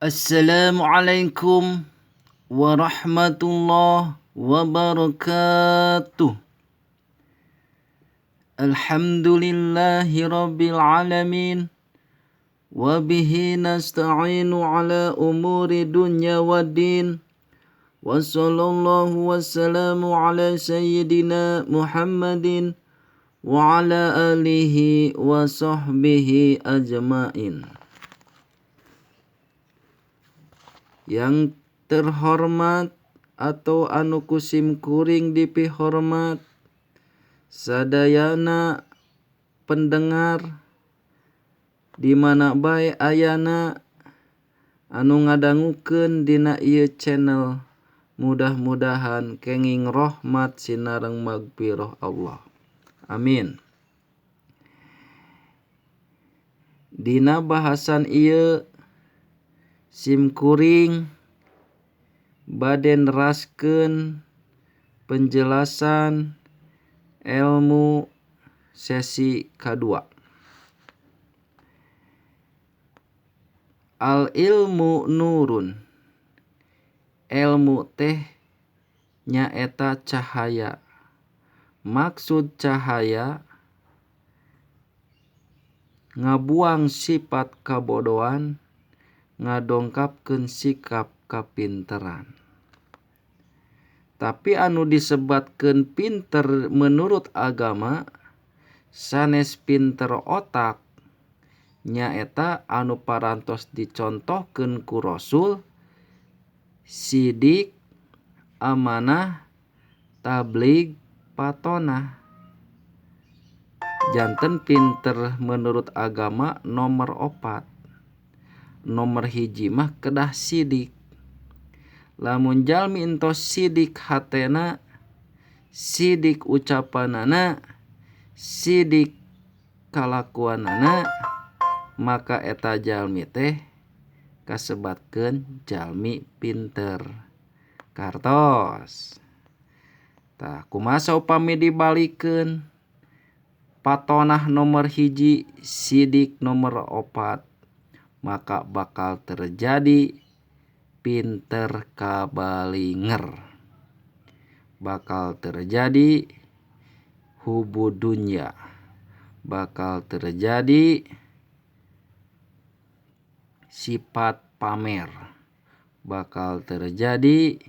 Assalamualaikum warahmatullahi wabarakatuh. Alhamdulillahi rabbil alamin. Wabihi nasta'inu ala umuri dunya waddin. Wa sallallahu wassalamu ala sayyidina Muhammadin wa ala alihi wa sahbihi ajmain. Yang terhormat atau anu kusim kuring dipihormat sadayana pendengar di mana bae ayana anu ngadangukeun dina ieu channel, mudah-mudahan kenging rahmat sinareng magfirah Allah. Amin. Dina bahasan ieu sim kuring bade neraskeun penjelasan ilmu sesi kadua. Al ilmu nurun. Ilmu teh nyaeta cahaya. Maksud cahaya ngabuang sifat kabodohan, ngadongkapkeun sikap kapinteran. Tapi anu disebatkeun pinter menurut agama sanes pinter otak, nyaeta anu parantos dicontohkeun ku Rasul, sidik, amanah, tabligh, patonah. Janten pinter menurut agama nomor 4. Nomor 1 mah kedah sidik. Lamun jalmi entos sidik hatena, sidik ucapanana, sidik kalakuanana, maka eta jalmi teh kasebatkeun jalmi pinter. Kartos. Tah kumaha saupami dibalikeun patonah nomor 1, sidik nomor 4, maka bakal terjadi pinter kabalinger, bakal terjadi hubu dunya, bakal terjadi sifat pamer, bakal terjadi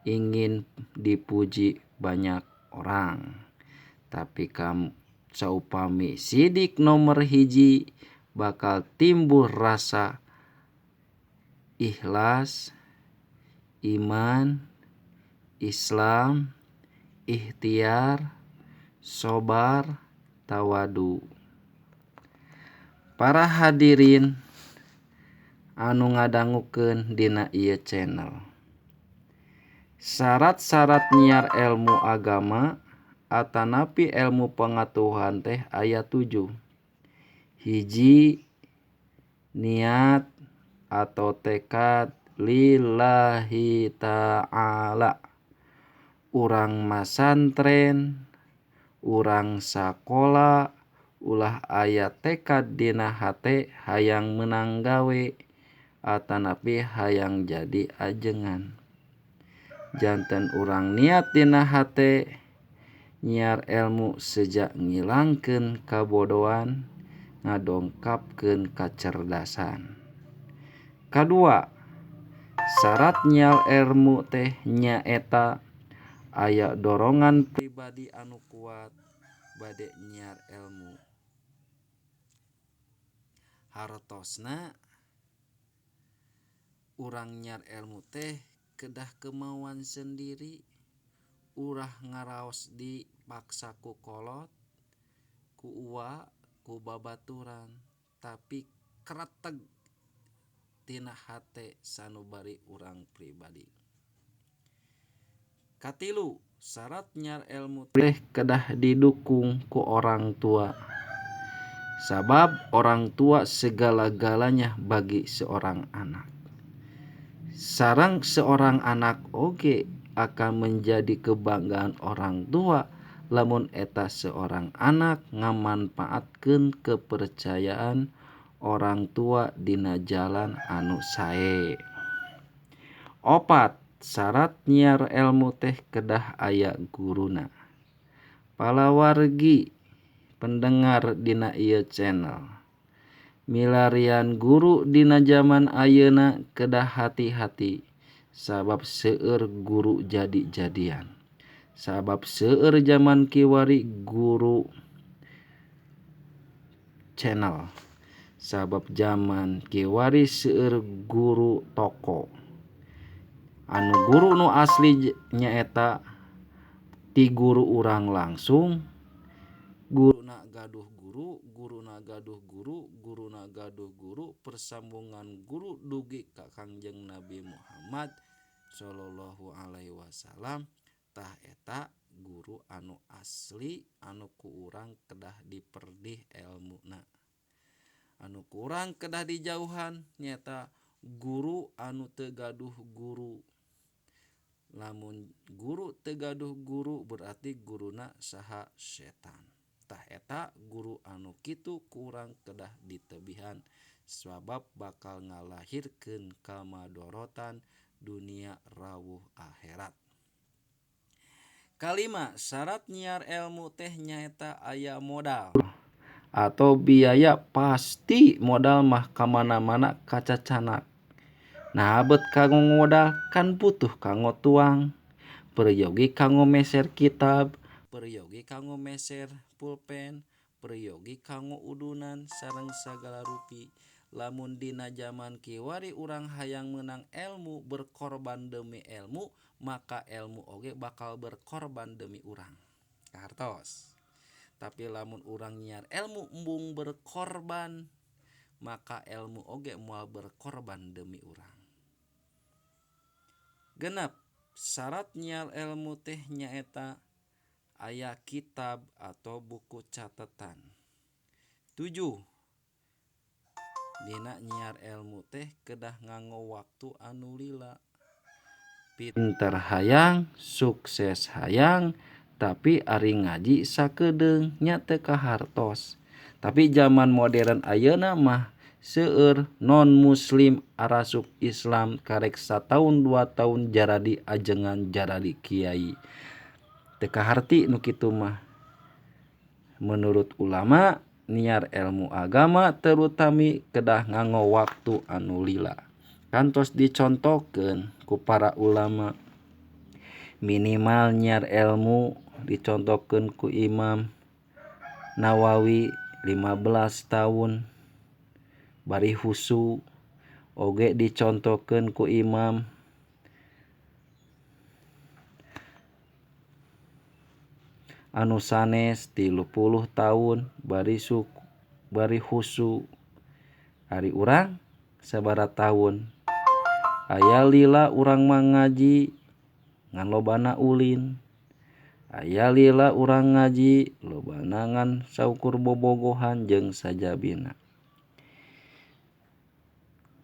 ingin dipuji banyak orang. Tapi saupami sidik nomor 1, bakal timbul rasa ikhlas, iman, Islam, ikhtiar, sobar, tawadu. Para hadirin anu ngadangukeun dina ieu channel, syarat-syarat nyiar ilmu agama atanapi ilmu pengetahuan teh aya 7. 1, niat atau tekad lillahi ta'ala. Urang masantren, urang sakola, ulah aya tekad dina hate hayang menang gawe atanapi hayang jadi ajengan. Janten urang niat dina hate nyiar ilmu sejak ngilangkeun kabodohan, ngadongkapkeun kacerdasan. Kadua, syarat nyiar ilmu teh nyaeta aya dorongan pribadi anu kuat bade nyiar ilmu. Hartosna urang nyiar ilmu teh kedah kemauan sendiri, ulah ngaraos dipaksa ku kolot, ku uwa, ku babaturan, tapi kreteg tina hate sanubari urang pribadi. Katilu, syarat nyiar ilmu teh kedah didukung ku orang tua. Sabab orang tua segala-galanya bagi seorang anak. Sareng seorang anak oge akan menjadi kebanggaan orang tua lamun eta seorang anak ngamanfaatkeun kepercayaan orang tua dina jalan anu sae. Opat, syarat nyiar ilmu teh kedah aya guruna. Palawargi pendengar dina ieu channel, milarian guru dina zaman ayeuna kedah hati-hati sabab seueur guru jadi-jadian. Sabab seueur zaman kiwari guru channel. Sabab zaman kiwari seueur guru toko. Anu guru nu asli nyaeta ti guru urang langsung, guruna gaduh guru, guruna gaduh guru, guruna gaduh guru, persambungan guru dugi ka Kangjeng Nabi Muhammad sallallahu alaihi wasallam. Tah eta guru anu asli anu ku urang kedah diperdih elmuna. Anu ku urang kedah dijauhan nyaeta guru anu teu gaduh guru. Lamun guru teu gaduh guru berarti guruna saha setan. Tah eta guru anu kitu ku urang kedah ditebihan sabab bakal ngalahirkeun kamadorotan dunia rawuh akhirat. Kalima, syarat nyiar ilmu teh nyaeta aya modal atau biaya. Pasti modal mah kamana-mana kacacanak. Nah bet kanggo modal kan butuh kanggo tuang, peryogi kanggo meser kitab, peryogi kanggo meser pulpen, peryogi kanggo udunan sareng sagala rupi. Lamun dina zaman kiwari urang hayang menang ilmu, berkorban demi ilmu, maka ilmu oge bakal berkorban demi urang. Kahartos. Tapi lamun urang nyiar ilmu embung berkorban, maka ilmu oge moal berkorban demi urang. Genep, syarat nyiar ilmu teh nyaeta aya kitab atau buku catatan. 7, dina nyiar ilmu teh kedah nganggo waktu anu lila. Pinter hayang, sukses hayang, tapi ari ngaji sakedeung nya teu kahartos. Tapi zaman modern ayeuna mah seueur non muslim arasup Islam karek sataun 2 tahun jaradi ajengan, jaradi kiai. Teu kaharti nu kitu mah. Menurut ulama, niar ilmu agama terutami kedah nganggo waktu anu lila. Kantos dicontohkeun ku para ulama, minimal nyiar ilmu dicontohkeun ku Imam Nawawi 15 tahun bari husu, oge dicontohkeun ku Imam anu sanes 30 tahun bari husu. Ari urang sabaraha tahun aya lila urang mah ngaji ngan lobana ulin, aya lila urang ngaji lobana ngan saukur bobogohan jeung sajabina.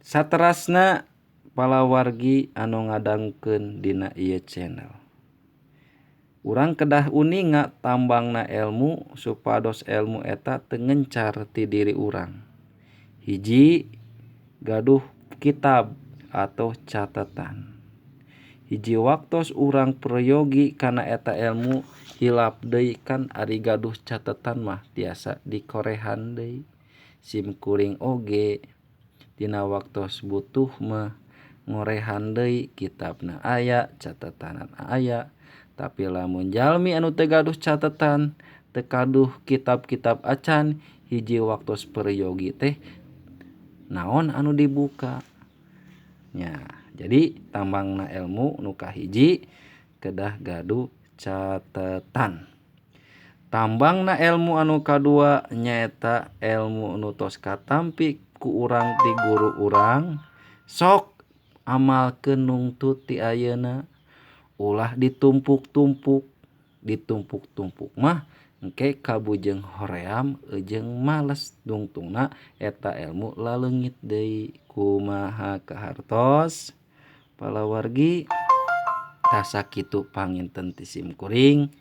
Saterasna palawargi anu ngadangkeun dina ieu channel, urang kedah uninga tambangna ilmu supados ilmu eta teu ngencar ti diri urang. Hiji, gaduh kitab atau catatan. Hiji waktos urang peryogi kana eta ilmu hilap deui kan ari gaduh catatan mah tiasa dikorehan deui. Sim kuring oge dina waktos butuh mah ngorehan deui, kitabna aya, catatanan aya. Tapi lamun jalmi anu teu gaduh catatan, teu gaduh kitab-kitab acan, hiji waktos peryogi teh naon anu dibuka. Nya, jadi tambangna ilmu nu kahiji kedah gaduh catatan. Tambangna ilmu anu kadua nyaeta ilmu nu tos katampi ku urang ti guru urang, sok amalkeun nungtut ti ayeuna. Ulah ditumpuk-tumpuk, ditumpuk-tumpuk mah engke kabujeng hoream jeung males, dungtungna eta ilmu laleungit deui. Kumaha kahartos palawargi? Tah sakitu panginten ti sim kuring.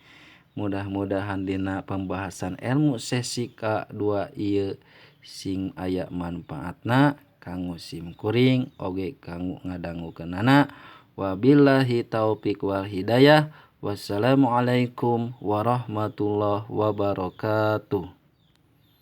Mudah-mudahan dina pembahasan ilmu sesi ka-2 ieu Sing aya manfaatna kanggo sim kuring oge kanggo ngadangukeunana. Wabillahi taufik wal hidayah. Wassalamualaikum warahmatullahi wabarakatuh.